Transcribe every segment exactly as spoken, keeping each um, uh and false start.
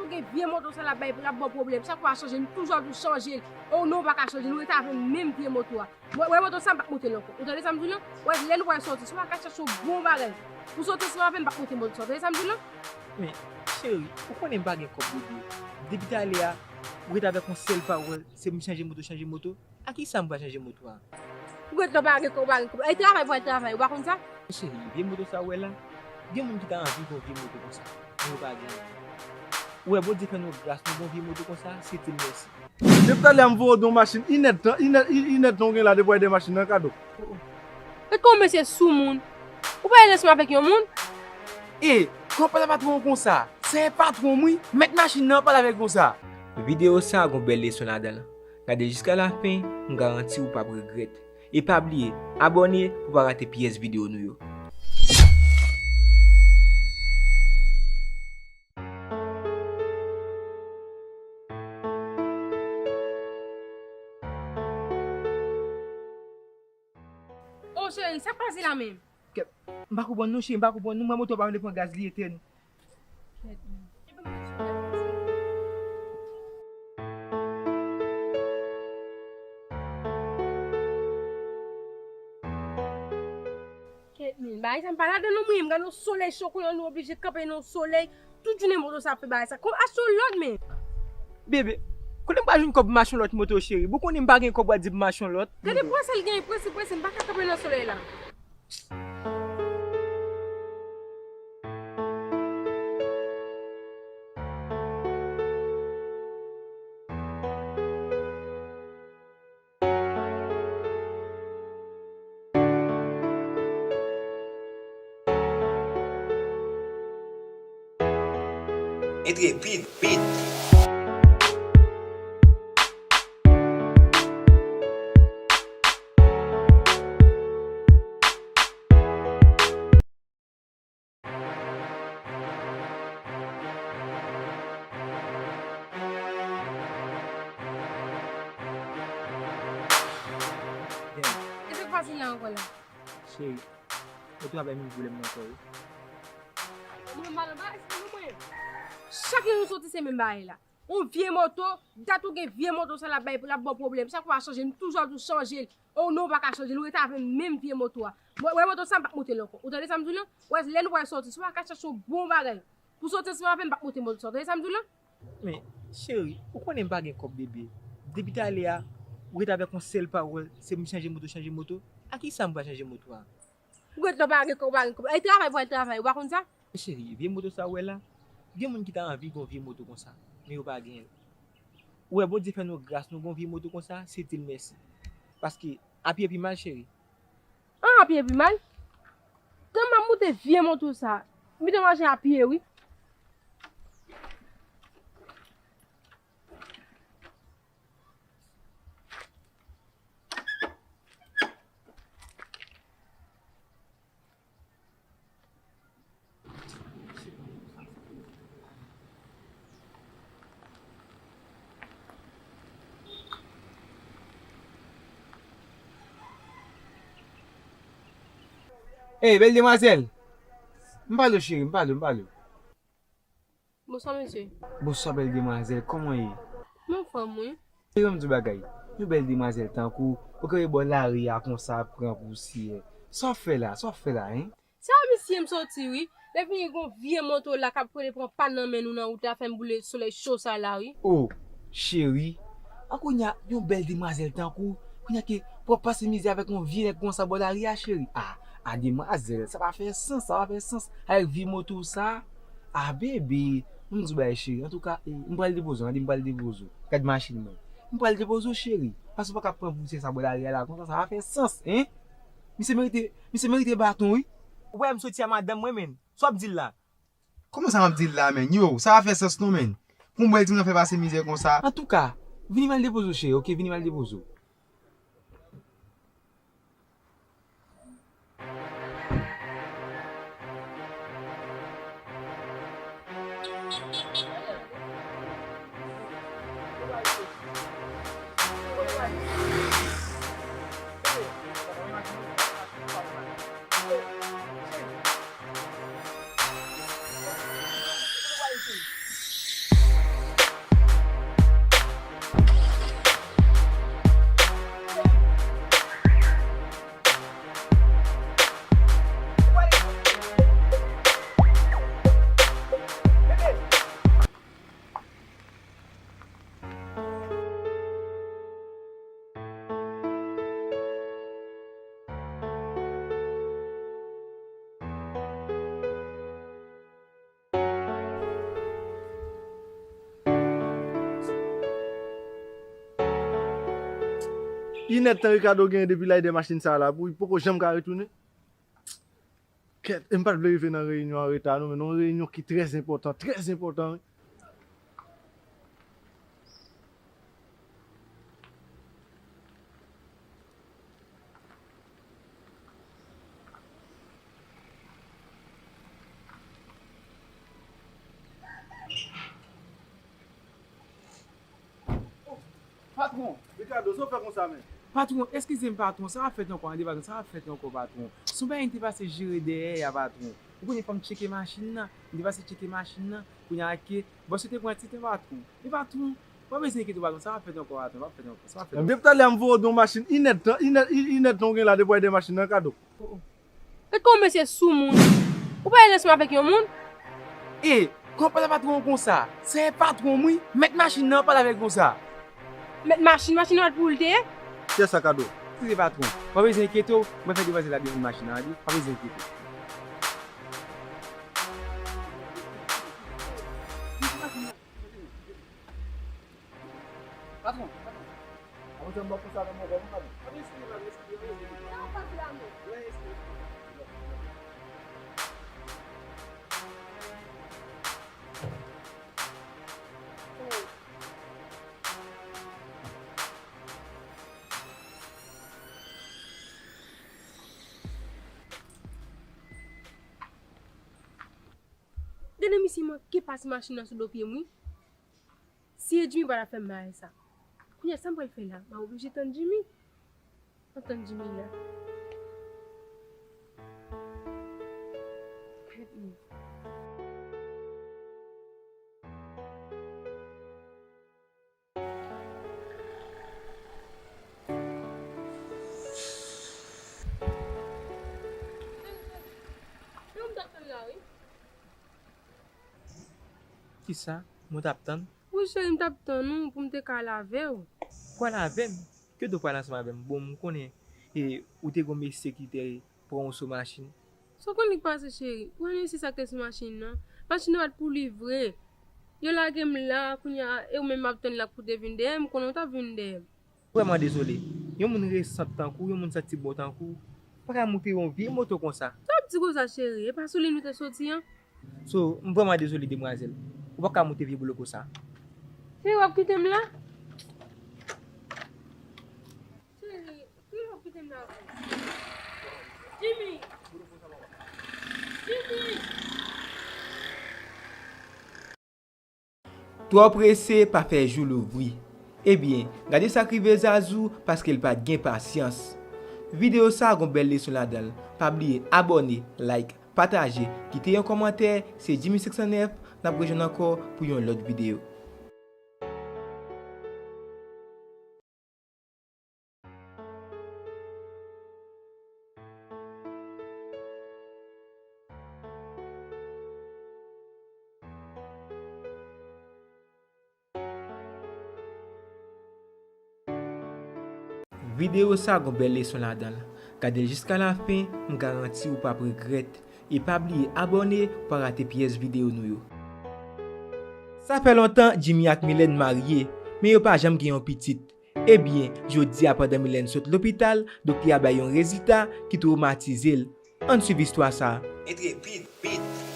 Ou gen vye moto sa l ap bay, l ap ba w pwoblèm. Chak fwa w chanje l, toujou ap di w chanje l. O non, ou pa ka chanje l, ou rete avè menm vye moto a. Wè, wè moto sa, m p ap monte l ankò. Ou tande sa m di w lan? Wè, lè nou pral soti, si w pa ka chèche yon bon bagay pou soti ansanm avè m, m p ap monte moto sa. Ou tande sa m di w lan? Men, cheri, ou konnen m pa gen kòb bebe. Depi talè a, ou rete avèk yon sèl pawòl, se pou m chanje moto, chanje moto. A kisa m pral chanje moto a? Ou gen tan pa gen kòb, pa gen kòb. E travay pou al travay, ou pa konn sa? Cheri, vye moto sa ou wè la, gen moun ki ta anvi gen yon vye moto konsa, men yo pa gen. Ou wè, Bondye fè nou gras, nou gen yon vye moto konsa, se di l mèsi. Depi talè a m voye w de machin, inèdtan, inè-, inèdtan ou gen la depi w de machin nan kado. Gad kòman mesye soumoun. Ou pa alèz ansanm avèk yon moun? E, kòman pale patwon w konsa? Se patwon m wi, mèt machin nan pale avèk konsa. Videyo sa a gon bèl leson ladan l. Gade jiska lafen, m garanti w p ap regrèt. E pa bliye, abòne pou w pa rate pyès videyo nou yo. O cheri, sa k pase la menm? Kèt, m pa konprann non cheri, m pa konprann non, m wè moto a pa vle pran gaz li etèn. Kèt menm. Kèt menm, bagay sa m pa ladan non mwen, m gade yon solèy cho kounye a nou oblije kanpe nan yon solèy. Tout jounen moto sa ap fè bagay sa. Kòm achte yon lòt men. Bebe, kote m pral jwenn kòb pou m achte yon lòt moto cheri? Bon konnen m pa gen kòb pou al di pou m achte yon lòt. Gade pran sa l genyen, prese, prese, m pa ka kanpe nan solèy la. Entrepid, pid. Damn. E sa k pase la ankò la? Cheri, ou travay menm pwoblèm nan ankò wi. Mwen mal anba, èske nou mwen? Chak lè nou soti se menm bagay la. Yon vye moto, dat ou gen vye moto sa l ap bay, l ap ba w pwoblèm. Chak fwa w chanje l, m toujou ap di w chanje l. O non, ou pa ka chanje l, ou rete avè menm vye moto a. Wè, wè moto sa, m p ap monte l ankò. Ou tande sa m di w lan? Wè, lè nou pral soti, si w pa ka chèche yon bon bagay pou soti ansanm avè m, m p ap monte moto sa. Ou tande sa m di w lan? Men, cheri, ou konnen m pa gen kòb bebe. Depi talè a, ou rete avèk yon sèl pawòl, se pou m chanje moto, chanje moto. A kisa m pral chanje moto a? Ou gen tan pa gen kòb, pa gen kòb. Al travay pou al travay, ou pa konn sa? Cheri, vye moto sa ou wè la, gen moun ki ta anvi gen yon vye moto konsa, men yo pa genyen l. Ou wè, Bondye fè nou gras, nou gen yon vye moto konsa, se di l mèsi. Paske a pye pi mal, cheri. An, a pye pi mal? Tan m ap monte vye moto sa, m pito mache a pye, wi. Ey, bèl demwazèl! M pale w, cheri, m pale w, m pale w. Bonswa, mesye. Bonswa, bèl demwazèl, kòman w ye? M anfòm, wi. Cheri, ban m di w bagay. Yon bèl demwazèl tankou w, ou kanpe bò lari a konsa ap pran pousyè. Sa w ap fè la? Sa w ap fè la, en? Sa misye m soti, wi. Lè fini, gon vye moto la k ap kwele pran pàn nan men nou nan wout la, fè m boule solèy cho sa la, wi. O, cheri. An kounye a, yon bèl demwazèl tankou w, kounye a ke pou w ap pase mizè avèk yon vye nèg konsa bò lari a, cheri. A, a demwazèl, sa pa fè sans, sa pa fè sans. Avèk vye moto sa, a bebe, m di w bagay cheri. Antouka, e, m pral depoze w, tande m pral depoze w. Gad machin mwen. M pral depoze w cheri. Paske w pa ka pran pousyè sa bò lari a la konsa, sa pa fè sans, en. Misye merite, misye merite baton, wi. Ou pa wè m soti a madanm mwen, menn. Sa w ap di l la? Kòman sa m ap di l la, menn? Yo, sa pa fè sans non, menn. Pou m wè timoun nan fè pase mizè konsa. Antouka, vini m al depoze w, cheri, oke? Vini m al depoze w. Inèdtan Ricardo genyen depi l al de machin sa a la, pou li poko janm ka retounen. Kèt, e m pa t vle rive nan reyinyon an an reta, non, men nan yon reyinyon ki trè enpòtan, trè enpòtan, wi. Patwon! Ricardo, sa w fè konsa menm? Patwon, eskize m, patwon, sa ap fèt ankò, tande, patwon, sa ap fèt ankò, patwon. Se yon bagay m te pase jere dèyè a, patwon. Ou konnen fò m tcheke machin nan, m te pase tcheke machin nan, kounye a ke, bòs yo te pran ti tan, patwon. E patwon, pa bezwen enkyete w, patwon, sa ap fèt ankò, patwon, sa ap fèt ankò, sa ap fèt ankò. Depi talè a m voye w de yon machin, inèdtan, inèd, inèdtan w gen la, depi w al de machin nan, Ricardo. Gad kòman mesye soumoun. Ou pale ansanm avèk yon moun? E, kòman w pale patwon konsa? Se patwon m wi. Mèt machin nan pale avè l konsa. Mèt machin, machin nan pa t pou li te ye? Kiyès sa, Ricardo? Eskize patwon. Pa bezwen enkyete w, mwen fè demwazèl la desann machin nan, tande. Pa bezwen enkyete w. Patwon, patwon. Avan jan m ba w konsa nan mwen, mwen, mwen. Sa w pa di la, non? Gade misye manke pase machin nan sou do pye m, wi. Si e Jimmy pa ta fè m bagay sa. Kounye a, sa m pral fè la? M a oblije tann Jimmy. M ap tann Jimmy la. Gad li. Kisa? Mwen t ap tann? Wi, cheri, m t ap tann ou pou m te ka al avè w. Pral avè m? Kite w pral ansanm avè m. Bon, m konnen, e, ou te gon mesye ki te pran w sou machin. Sa w konn li k pase, cheri? Ou wè mesye sa k te sou machin nan? Machin nan pa t pou li vre. Yo lage m la, kounye a, e ou menm m ap tann la pou w te vin dèyè m, konnen w t ap vin dèyè m. Vrèman dezole. Yon moun resant tankou w, yon moun santi bon tankou w, pa ka moute yon vye moto konsa. Sa w ap di konsa, cheri? E pa sou li nou te soti an? So, m vrèman dezole, demwazèl. Ou pa ka moute vye bolo konsa. Cheri, w ap kite m la? Cheri, cheri, w ap kite m la? Jimmy! Jimmy! Twò prese pa fè jou louvri. Ebyen, gade sa k rive Zazou paske l pa t gen pasyans. Videyo sa a gon bèl leson ladan l. Pa bliye abòne, like, pataje, kite yon kòmantè. Se Jimmy senk san nèf, n ap rejwenn ankò pou yon lòt videyo. Videyo sa gon bèl leson ladan l. Gade l jiska lafen, m garanti w p ap regrèt. E pa bliye abòne pou pa rate pyès videyo nou yo. Sa fè lontan Jimmy ak Mylène marye, men yo pa janm gen yon pitit. Ebyen, jodi a pandan Mylène sot lopital, doktè a bay yon rezilta ki twomatize l. Ann swiv istwa sa a. Entrépide, pit.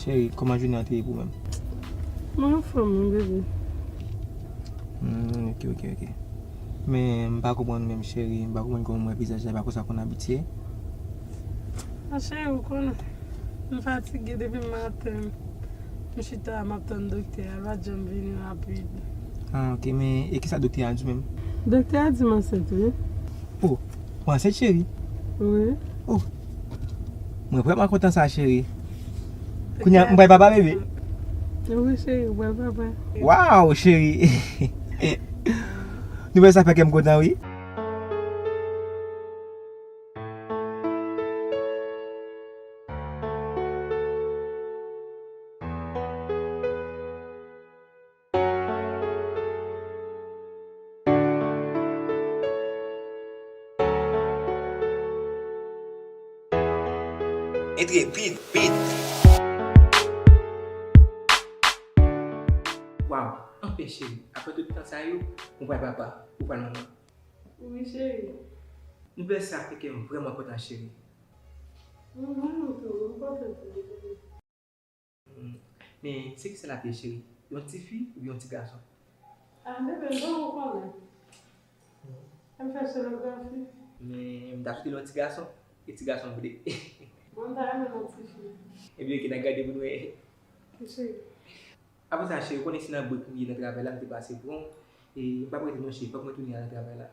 Cheri, kòman jounen an te ye pou ou menm? Mwen anfòm wi, bebe. Hmm, ok, ok, ok. Men m pa konprann menm, cheri. M pa konprann kòman m wè vizaj la, e pa konsa konn abitye. Ah, cheri, ou konnen. M fatige depi maten. M chita, m ap tann doktè a, l pa t janm vini rapid. Ah, ok, men e kisa doktè a di w menm? Doktè a di m ansent, wi. Oh, ou ansent, cheri? Wi. Oh, mwen vrèman kontan sa, cheri. Kounye a, m pral papa, bebe. Wi, cheri, ou pral papa. Waw, cheri. Nouvèl sa fè kè m kontan, wi. Entrepid, pid. Waw, anfen cheri, apre tout tan sa yo, ou pral papa, ou pral manman. Wi, cheri. Nouvèl sa fè kè m vrèman kontan, cheri. Mwen menm tou, m kontan tou. Hmm. Men se kisa l ap ye, cheri? Yon tifi oubyen yon ti gason? Ah, bebe, m pa konnen. M fè sonografi. Men m ta swete l yon ti gason. E ti gason m vle. Mwen, m ta renmen yon tifi. Ebyen, ok, n a gade pou n wè. Ok, cheri. Apre sa, cheri, ou konnen se nan brek m ye nan travay la, m te pase pran w. E m p ap rete non, cheri, fòk mwen tounen al nan travay la.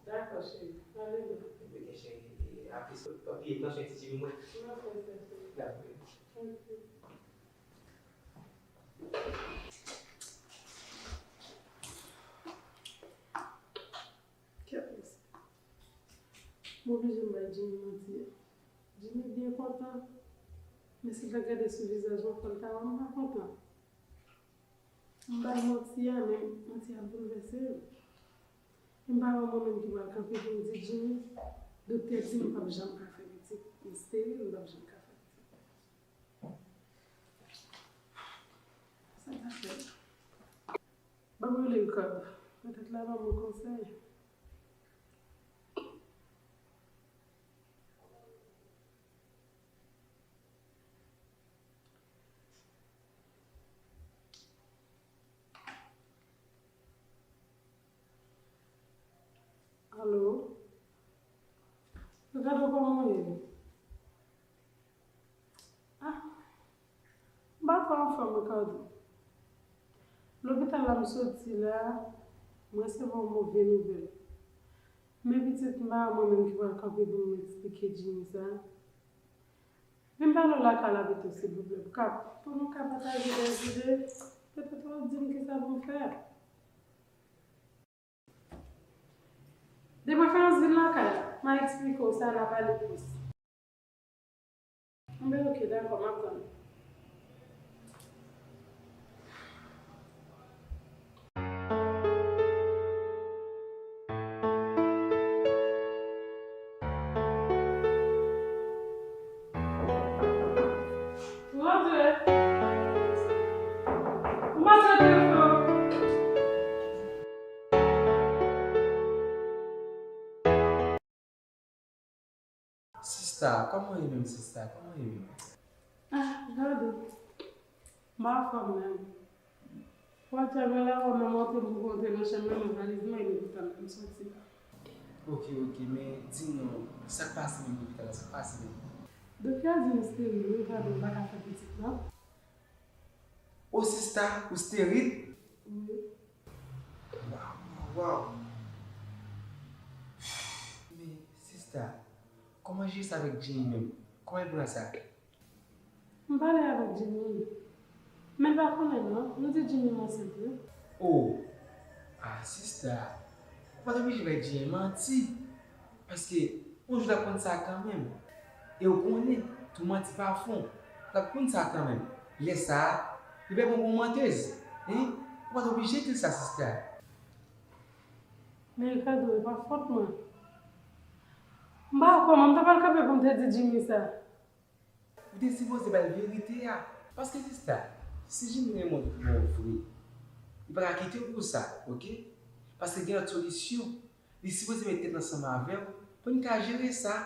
Dakò, cheri. Ale non. Ebyen, ok, cheri. E apre sa, pa bliye pran swen ti timoun mwen. M ap fè sa, cheri. Dakò. Ok. Kèt mesye. M oblije m bay Jimmy manti a. Jimmy byen kontan. Men si l ta gade sou vizaj mwen, fò l ta wè m pa kontan. M ba l manti a, men manti a boulvèse l. E m pa wè mwen menm ki pral kanpe pou m di Jimmy, doktè di m p ap janm ka fè pitit. M steril, m p ap janm ka fè pitit. Sa ta fè? Ban m rele Ricardo. Petèt l a ban m yon konsèy. Alo? Ricardo, kòman w ye? Ah, m pa twò anfòm, Ricardo. Lopital la m soti la, m resevwa yon move nouvèl. Men pitit m pa mwen menm ki pral kanpe pou m eksplike Jimmy sa. Vin pale w lakay la pito, silvouplè. Pou ka, pou nou ka pataje dèzide, petèt w ap di m kisa pou m fè. De preferans, vin lakay la. M a eksplike w sa, n a pale plis. Enben, ok, dakò, m ap tann ou. Ou rantre? Ou pa sot telefòn? Sista, kòman w ye menm, sista? Kòman w ye menm? Ah, gade. M anfòm menm. Wè, tèlman la, wè, mwen monte pou konte nan chanm nan, men valiz mwen, e lopital m soti. Ok, ok, men di nou, sa k pase menm lopital la, sa k pase menm? Doktè a di m steril, wi, gade, m pa ka fè pitit, non. O sista, ou steril? Wi. Waw, waw, waw. Men, sista, kòman Jess avèk Jimmy menm? Kòman l pran sa? M pale avèk Jimmy. Men l pa konnen non. Nou di Jimmy m ansent wi. Oh! Ah, sista, ou pa t oblije bay Jimmy manti. Paske, yon jou l ap konn sa kanmenm. E ou konnen, tou manti pa fon. L ap konn sa kanmenm. Lè sa a, li pa bon pou yon mantèz. Hein? Ou pa t oblije di l sa, sista. Men Ricardo, e pa fòt mwen. M pa wè kòman m ta pral kanpe pou m te di Jimmy sa. Ou te sipoze ba l verite a. Paske sista, si Jimmy renmen w vre, li pa ka kite w pou sa, oke? Paske gen lòt solisyon. Li sipoze met tèt ansanm avè w pou n ka jere sa.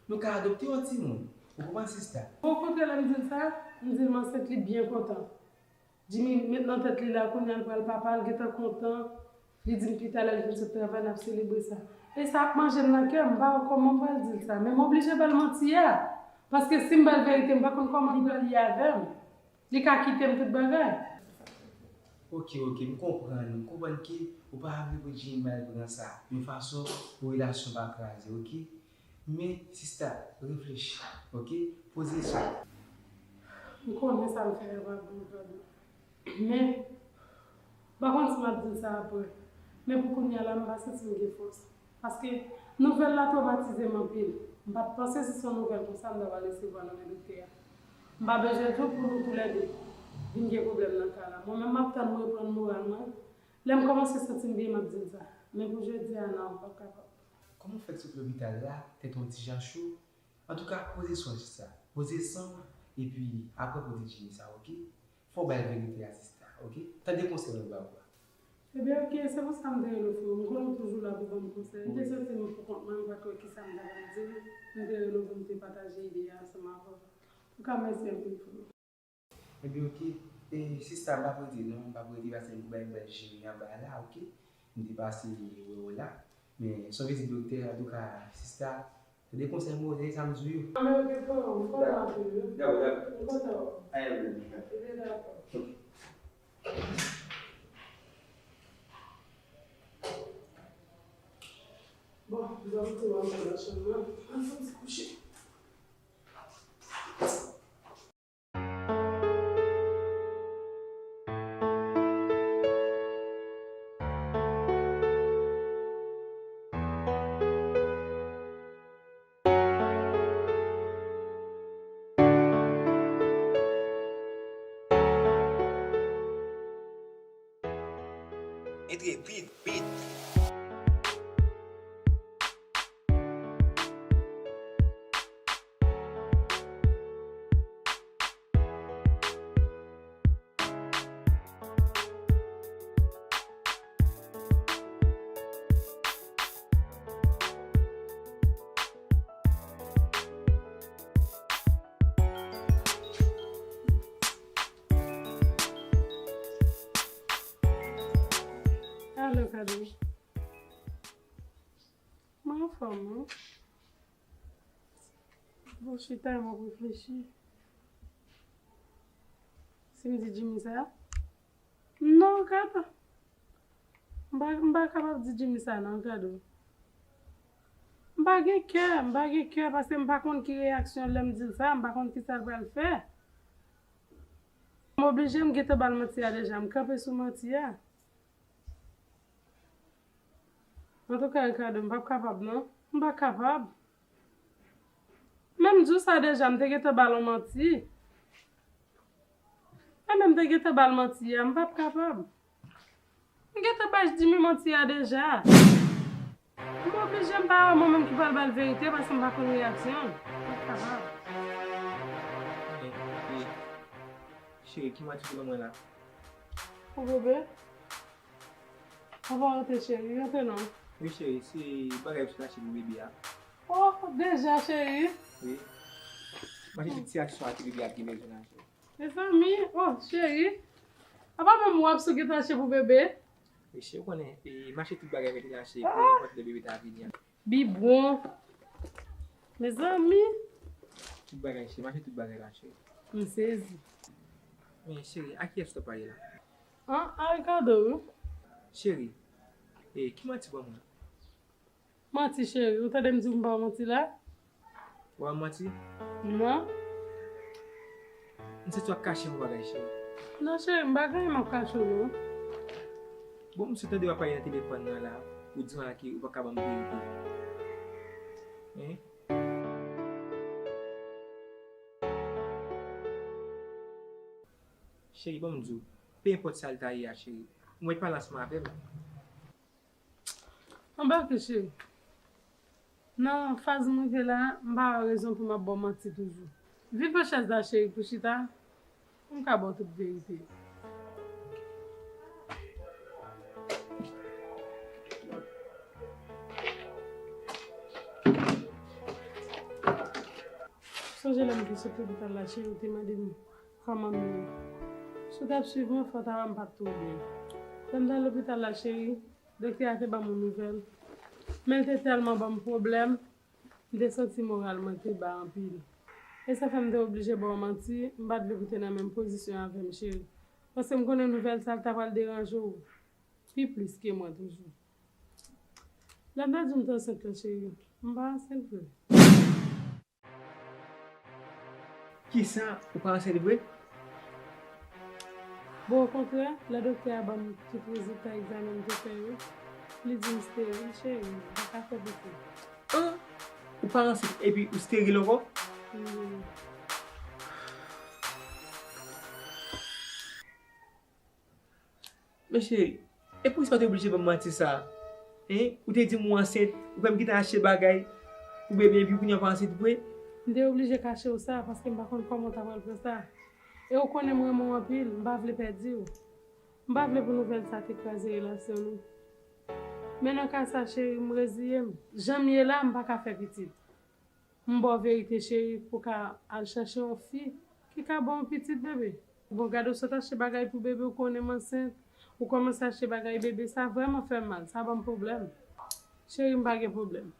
Nou ka adopte yon timoun. Ou konprann, sista? Bon, okontrè, lè m di l sa, m di l m ansent, li byen kontan. Jimmy met nan tèt li la, kounye a l pral papa, l gentan kontan. Li di m pi talè l vin sot travay, n ap selebre sa. E sa ap manje m nan kè, m pa wè kòman m pral di l sa. Men m oblije ba l manti a. Paske si m ba l verite, m pa konn kòman li pral ye avè m. Li ka kite m tout bagay. Ok, ok, m konprann. M konprann ke ou pa vle pou Jimmy al pran sa. Yon fason pou relasyon pa kraze, ok? Men, sista, reflechi, ok? Poze sou. M konnen sa m fè a pa bon, Ricardo. Men, m pa konn si m ap di l sa apre. Men pou kounye a la, m pa santi m gen fòs. Paske nouvèl la twomatize m anpil. M pa t panse se yon nouvèl konsa m ta pral resevwa nan men doktè a. M pa bezwen di w pou nou toulède vin gen pwoblèm nan ka la. Mwen menm m ap tann m reprann moral mwen. Lè m kòmanse santi m byen, m ap di l sa. Men pou jodi a, non, m p ap kapab. Kòman w fèk sot lopital la, tèt ou yon ti jan cho? Antouka, poze sou w sista. Poze san w, epi apre pou w di Jimmy sa, ok? Fò w bay verite a sista, ok? Tande konsèy mwen ba ou a. Ebyen ok, se pou sa m te rele w frè m. M konnen w toujou la pou ban m konsèy. M te santi m pou kont mwen, m pa t wè kisa m ta pral di w. M te rele w pou m te pataje ide a ansanm avè w. Antouka, mèsi anpil frè m. Ebyen ok, e sista, m p ap rete non, m p ap rete paske m pou bay bèl Jimmy anba la, ok? M te pase wè w la. Men se yon vizit doktè, antouka, sista, tande konsèy mwen, tande sa m di w yo. Anben ok frè m, m kontan anpil wi. Dabò, dabò. M kontan. Ayen bebe. Ebyen dakò. Bon, m pral retounen antre nan chanm nan. Mwen soti kouche. Entrépid, pit. Alo Kadou. Mwen anfòm wi. Bon, chita m ap reflechi. Si m di Jimmy sa? Non, Kadou. M pa, m pa kapab di Jimmy sa non, Kadou. M pa gen kè, m pa gen kè paske m pa konn ki reyaksyon lè m di l sa, m pa konn kisa l pral fè. M oblije m gentan ba l manti a deja, m kanpe sou manti a. Antouka, Ricardo, m p ap kapab non. M pa kapab. Men m di w sa deja, m te gentan ba l yon manti. Ebyen m te gentan ba l manti a, m p ap kapab. M gentan bay Jimmy manti a deja. M oblije m pa wè mwen menm ki pral ba l verite paske m pa konn reyaksyon l. M p ap kapab. Cheri, ki manti pou mwen la? Pou bebe? Apa w rete cheri, rete non. Wi cheri, se bagay ou sot achte pou bebe a. Oh, deja cheri. Wi. M achte tout ti akseswa ke bebe a ap gen bezwen la cheri. Mezanmi, oh cheri. Apa menm w ap sou gentan achte pou bebe? Wi cheri, ou konnen, e, m achte tout bagay mete la cheri, pou nenpòt lè bebe ta vini an. Bibwon. Mezanmi. Tout bagay cheri, m achte tout bagay la cheri. M sezi. Men cheri, a kiyès w t ap pale la? An, a Ricardo wi. Cheri, e, ki manti w ban mwen? Manti cheri, ou tande m di w m pa manti la? Ou pa manti? Non. M santi w ap kache m yon bagay cheri. Non cheri, m pa gen anyen m ap kache w non. Bon, m sot tande w ap pale nan telefòn nan la, ou di mwen ke ou pa ka ban m verite. Hein? Cheri, ban m di w, pe enpòt sa l ta ye a cheri, ou mèt pale ansanm avè m. Anbake cheri. Nan faz m rive la, m pa wè rezon pou m ap ba w manti toujou. Vin pran chèz la cheri pou chita, pou m ka ba w tout verite. Sonje lè m te sot lopital la cheri, ou te mande m kòman m ye. Si w t ap swiv mwen, fò w ta wè m pa t twò byen. Lè m t al lopital la cheri, Doktè a te ban m yon nouvèl. Men l te tèlman ban m pwoblèm, m te santi moral mwen te ba anpil. E sa fè m te oblije ba w manti, m pa t vle pou w te nan menm pozisyon avè m, cheri. Paske m konnen nouvèl sa a, l ta pral deranje w pi plis ke mwen toujou. Lè m ta di w m te ansent lan, cheri, m pa ansent vre. Kisa, ou pa ansent vre? Bon, okontrè, lè doktè a ban m tout rezilta egzamen m te fè yo, li di m steril, cheri, m pa ka fè pitit. An? Ou pa ansent epi ou steril ankò? Wi. Men cheri, e poukisa w te oblije ban m manti sa a? Hein? Ou te di m ou ansent, ou fè m kite achte bagay pou bebe, epi kounye a w pa ansent vre? M te oblije kache w sa, paske m pa konn kòman w ta pral pran sa. E ou konnen m renmen w anpil, m pa vle pèdi w. M pa vle pou nouvèl sa te kraze relasyon nou. Men nan ka sa, cheri, m reziye m. Jan m ye la, m pa ka fè pitit. M ba w verite, cheri, pou w ka al chèche yon fi ki ka ba w yon pitit, bebe. Bon, gade w sot achte bagay pou bebe, ou konnen m ansent, ou kòmanse achte bagay bebe, sa vrèman fè m mal, sa ban m pwoblèm. Cheri, m pa gen pwoblèm.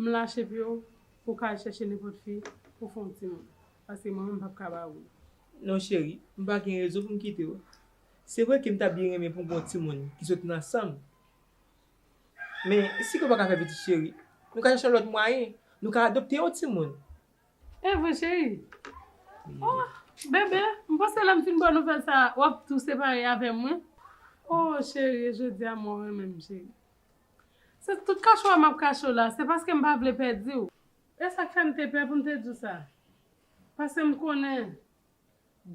M lache pye w pou w ka al chèche nenpòt fi pou w fè yon timoun. Paske mwen menm m p ap ka ba ou l. Non, cheri, m pa gen rezon pou m kite w. Se vre ke m ta byen renmen pou m gen yon timoun ki sot nan san m. Men, si ke w pa ka fè pitit, cheri, nou ka chèche yon lòt mwayen. Nou ka adopte yon timoun. E vre, cheri? Oh, bebe, m panse lè m fin ba w nouvèl sa a, w ap tou separe avè mwen. Oh, cheri, e jodi a mwen w renmen m, cheri. Se tout kache w m ap kache w la, se paske m pa vle pèdi w. E sa k fè m te pè pou m te di w sa. Paske m konnen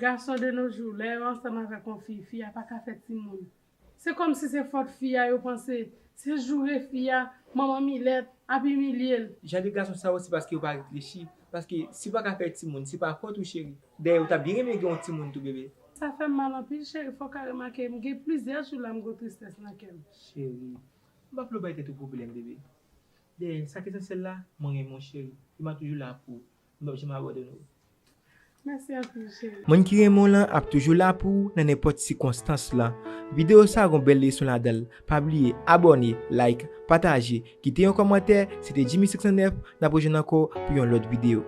gason de nos jours, lè yo ansanm avèk yon fi, fi a pa ka fè timoun. Se kòmsi se fòt fi a, yo panse se joure fi a, manman Milèt ap imilye l. Jan de gason sa yo, se paske yo pa reflechi. Paske si w pa ka fè timoun, se pa fòt ou, cheri. Dayè, ou ta byen renmen gen yon timoun tou, bebe. Sa fè m mal anpil, cheri. Fò w ka remake, m gen plizyè jou la, m gen tristès nan kè m. Cheri, m pa vle w bay tèt ou pwoblèm, bebe. Dayè, sa k esansyèl la, mwen renmen w, cheri. E m ap toujou la pou ou. M p ap janm abandone w. Mèsi anpil, cheri. Moun ki renmen w lan ap toujou la pou ou nan nenpòt sikonstans lan. Videyo sa a gon bèl leson ladan l. Pa bliye abòne, like, pataje, kite yon kòmantè. Se te Jimmy senk san nèf, n ap rejwenn ankò pou yon lòt videyo.